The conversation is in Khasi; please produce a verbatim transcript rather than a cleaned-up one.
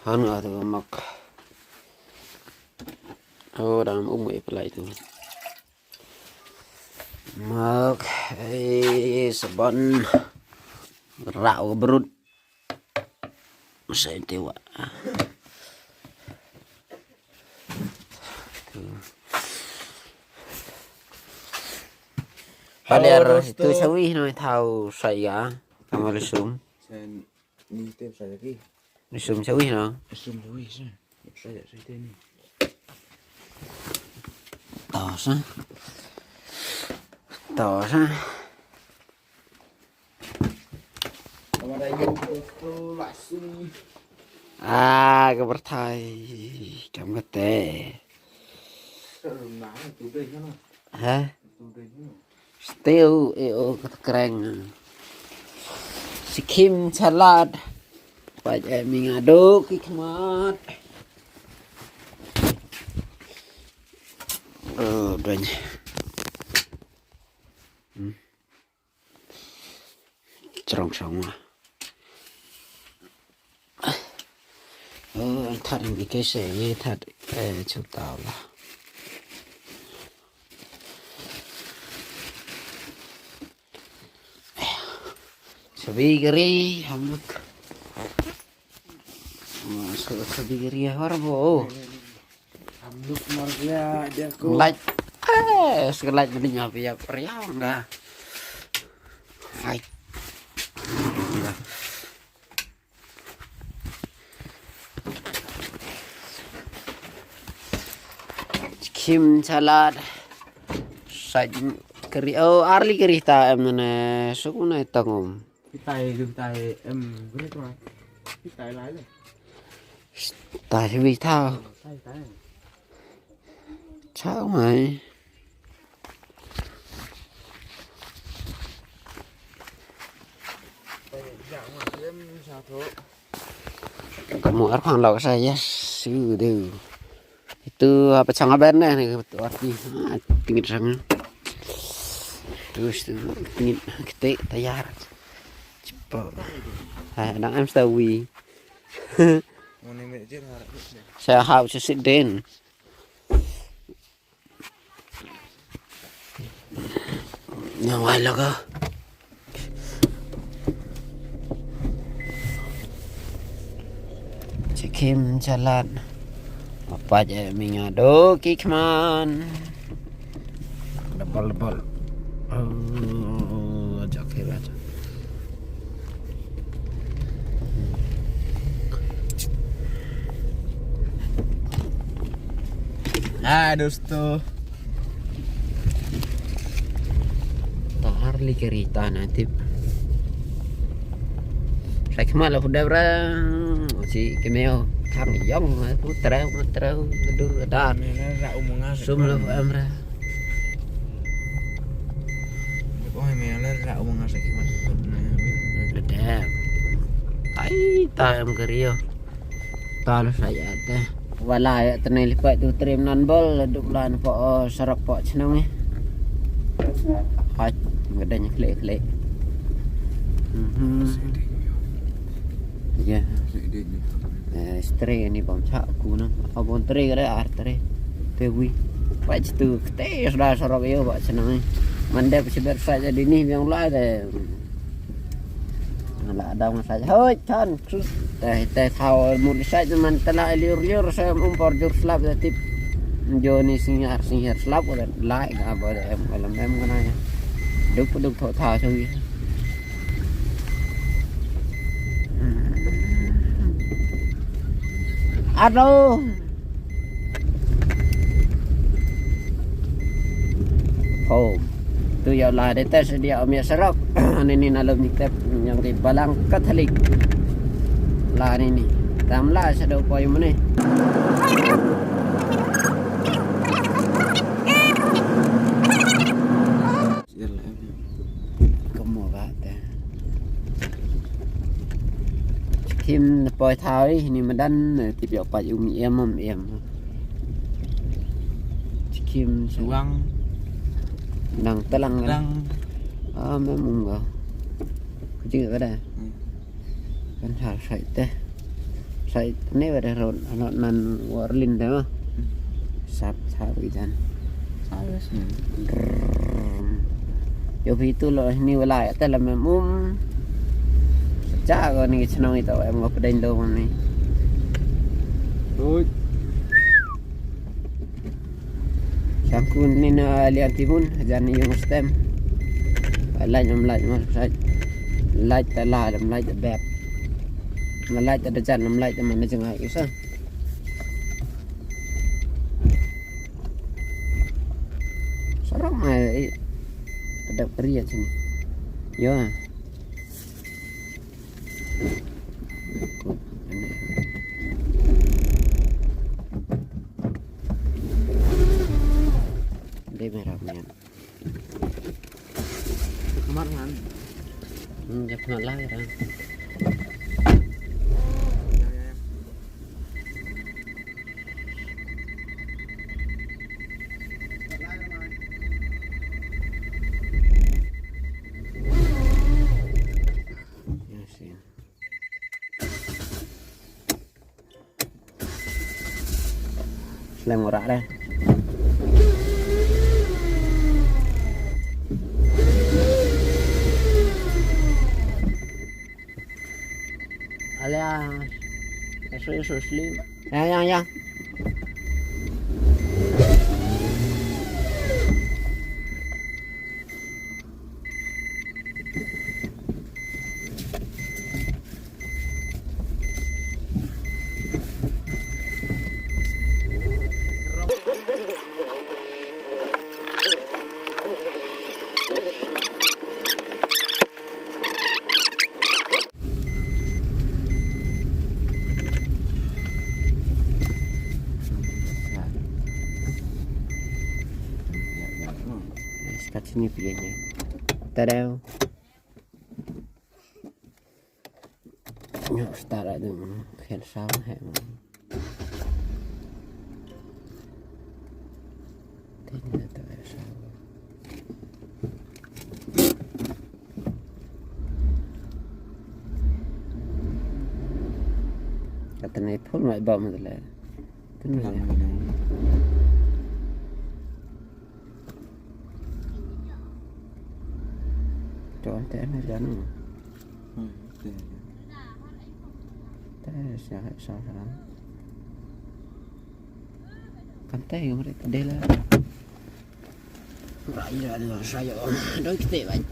Han nga tu mak. Oh, dang um e pelai tu. Mak, eh, saban. Rau berut. Sai tewa. Paler itu sawi no tau saya. Kamu lesum. Ni tem saya lagi. Lesum sawi no. Lesum sawi sa. Saya saya ni. Tau sa. Tau sa. Kamar ayu tu langsung. Ah, ka berthai. Kam kate. Terus nah, tu deh kan. Ha? Tu deh kan. Still, eh, oh, kata kereng. Sikim salad. Pait eh mi ngaduk ki khmat. Oh, doi. Hmm. Trong trong ah. Oh, thad ngi ke se ngi thad, eh, chu tau la. Sabi gari, हम लोग। Oh, sa-, sabi gari, har bo. हम लोग मर गया, देखो। Light. Eh, sekali light ni nya pia priang dah. Hai. Dah. Kim salad. Sa kari, oh, arli kari ta em ne, sukuna tangum. Kitai, kitai, em, gini tu, ah. Kitai lai le. Tai wi ta. Tai, tai. Chao mai. Kamu arkhang lau sa, yes, su du. Itu apa chang aben ne, ni tu arti. Ah, tingit sang. Terus tu, tingit kete tayar. Cepat. Hai, anak em stawi. Saya hau sesit den. Nya wai laga. Chikim jalan. Apa je minga do kikman. Double, double. Oh, ajak kira aja. Ah, dosto. Tahar li kerita na tip. Sai khmat la huda bra. Si kemeo thang yong putra putra dur dar. Sum la amra. Oi, me la ra u nga sa ki ma. Dep. Ai, ta em kari ïo. Ta la sa ïa te. Wala ïa te ne lipat tu trim nan bol, duk lan po, oh, sarok po chnong eh. Hai, ngadeng klik klik. Mhm. Ya. Eh, stre ni bom cha ku nang. Abon tre kare ar tre. Te wi. Pait tu kete suda sorok ïo ba chnong. Mande psi ber sa jadi ni biang la de. La dang sa. Hoi chan. Te te thau mut sa man tela liur liur sa um por jur slap de tip. Jo ni singar singar slap de lai ga ba de em alam em kana ya. Duk duk tho tha sa wi. Aduh. Home. Tu ïa la de tes dia amia serok. Ni ni nalom ni tep nyang ki balang Katolik. La ni ni. Tam la sa do poi mane. Kamu ka te. Chikim na poi thau ri ni madan na tip ïa pat yu mi em am em. Chikim suang. Nang telang kan. Dang. Ah, memang ka. Kucing ka dah. Hmm. Kan hal sai te. Sai ne wa de ron, ano nan warlin de ma. Sap, sap ijan. Sap, yes. Hmm. Drrrr. Yo phi tu lo ni wala ya te la mem um. Cha ko ni chnong ito em ngo pdeng do ni. Ui. Sangkun ni na lian timun, jan ni yung stem. Light nam light mas light. Light ta la nam light ta bep. Na light ta da jan nam light ta man na jngai isa. Sarok ma i. Ada pria sini. Yo. Dei merah nian. Kamar ngan. Hmm, jak nak lah ya. Ya, sih. Slem ngora deh. Alia, eso, eso, slim. Ya, ya, ya. Skat sini pilihnya. Tada. Nyo start adu, khen sound he. Tini na ta sound. Kata ni phone mai ba ma tele. Tini. Tuan te na janu. Hmm, te. Te sya sya sya. Kan te yung re te la. Rai la la sya. Doi te bai.